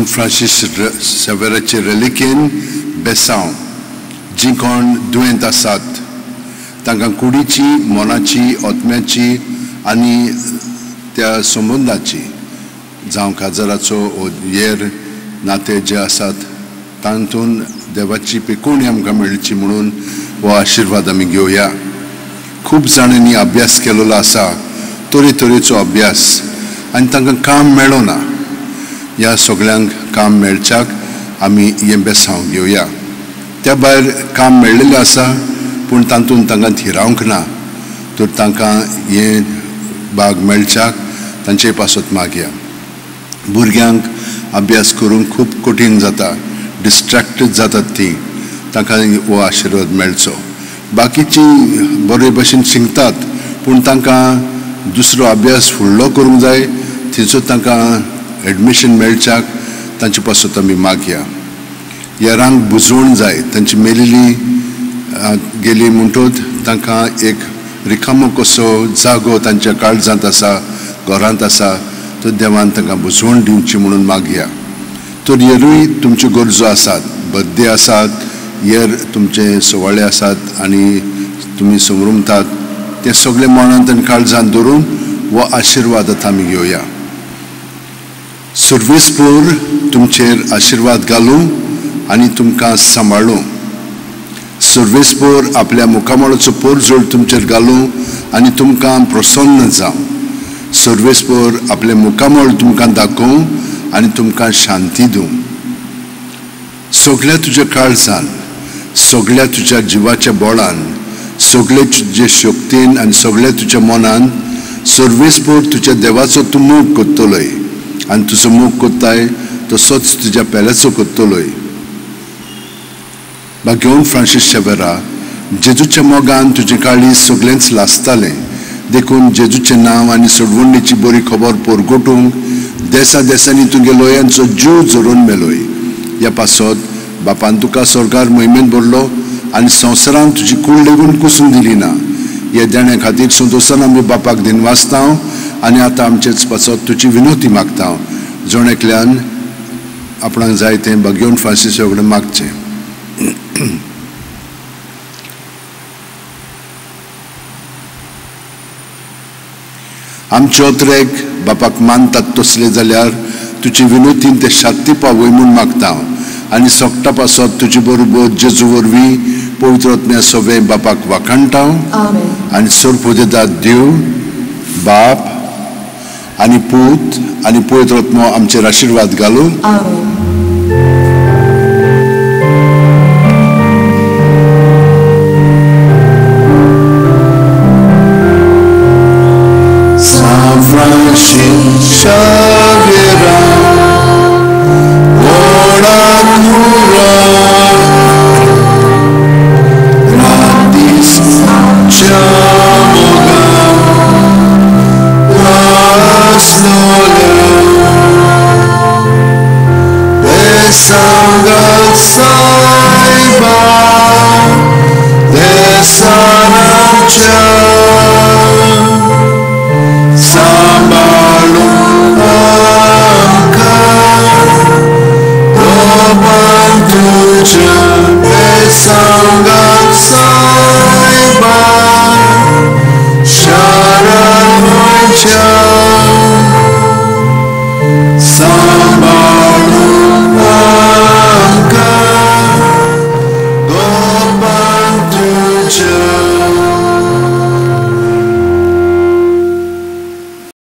Francis सेवेराचे रेलिकेन बेसांव जी कोण दुयेंत आसात तांकां कुडीची, मनाची, आत्म्याची आनी त्या संबंदाची जावं काजराचो येर नाते जे आसात तातूंत देवाची पिकोवणी आमकां मेळची म्हणून हो आशिर्वाद आमी घेवया. खूब जाणांनी अभ्यास केलेलो आसा, तरेतरेचो अभ्यास, आनी तांकां काम मेळना. ह्या सगळ्यांक काम मेळच्याक आमी हें बेसांव घेवया. त्या भायर काम मेळिल्लें आसा पूण तातूंत तांकां थिरावंक ना, तर तांकां हें भाग मेळच्याक तांचे पासत मागया. भुरग्यांक अभ्यास करूंक खूब कठीण जाता, डिस्ट्रेक्टेड जातात ती, तांकां हो आशिर्वाद मेळचो. बाकीची बरे भशेन शिकतात पूण तांकां दुसरो अभ्यास फुडलो करूंक जाय, थंयसर तांकां एडमिशन मेळच्याक तांचे पासत आमी मागया. येरांक बुजोवण जाय, तांची मेलिल्ली गेली म्हणटूच तांकां एक रिकामो कसो जागो तांच्या काळजांत आसा, घरांत आसा, तर देवान तांकां बुजवण दिवची म्हणून मागया. तर येरूय तुमच्यो गरजो आसात, बड्डे आसात, येर तुमचे सुवाळे आसात आनी तुमी समरुमतात, ते सगळे मनांत आनी काळजांत धरून हो आशिर्वाद आतां आमी घेवया. सर्वेस्पोर तुमचेर आशिर्वाद घालूं आनी तुमकां सांबाळूं. सर्वेस्पोर आपल्या मुखामळाचो पोरजोड तुमचेर घालूं आनी तुमकां प्रसन्न जावं. सर्वेस्पोर आपलें मुखामळ तुमकां दाखोवं आनी तुमकां शांती दिवं. सगळ्या तुज्या काळजान, सगळ्या तुज्या जिवाच्या बळान, सगळे तुजे शक्तीन आनी सगळ्या तुज्या मनान सर्वेस्पोर तुज्या देवाचो तूं मोग करतलोय आनी तुजो मोग करताय तसोच तुज्या पेल्याचो करतलोय. बागेवन फ्रांसीस शेवेरा, जेजूच्या मोगान तुजें काळीज सगळेंच लासतालें, देखून जेजूचें नांव आनी सोडवणीची बरी खबर परगटूंक देसा देसांनी तुगे लोयांचो जीव झरोवन मेलोय. ह्या पासत बापान तुका स्वर्गार मोहिमेंत भरलो आनी संवसारान तुजी कूड लेगून कुसून दिली ना. ह्या देण्या खातीर संतोशान आमी बापाक दिनवासता आनी आतां आमचेच पासत तुजी विनवती मागता. जण एकल्यान आपणाक जाय तें बागेवन फ्रांसीस कडेन मागचें. आमचे अत्रेक बापाक मानतात तसले जाल्यार तुजी विनोतीन ते शांती पावय म्हूण मागता आनी सोगटा पासत तुजे बरोबर जेजू वरवीं पवित्र आत्म्या सगळें बापाक वाखाणटा आनी सरपुजेदार देव बाप आनी पूत आनी पवित्र आत्मो आमचेर आशिर्वाद घालूं. Sambalum.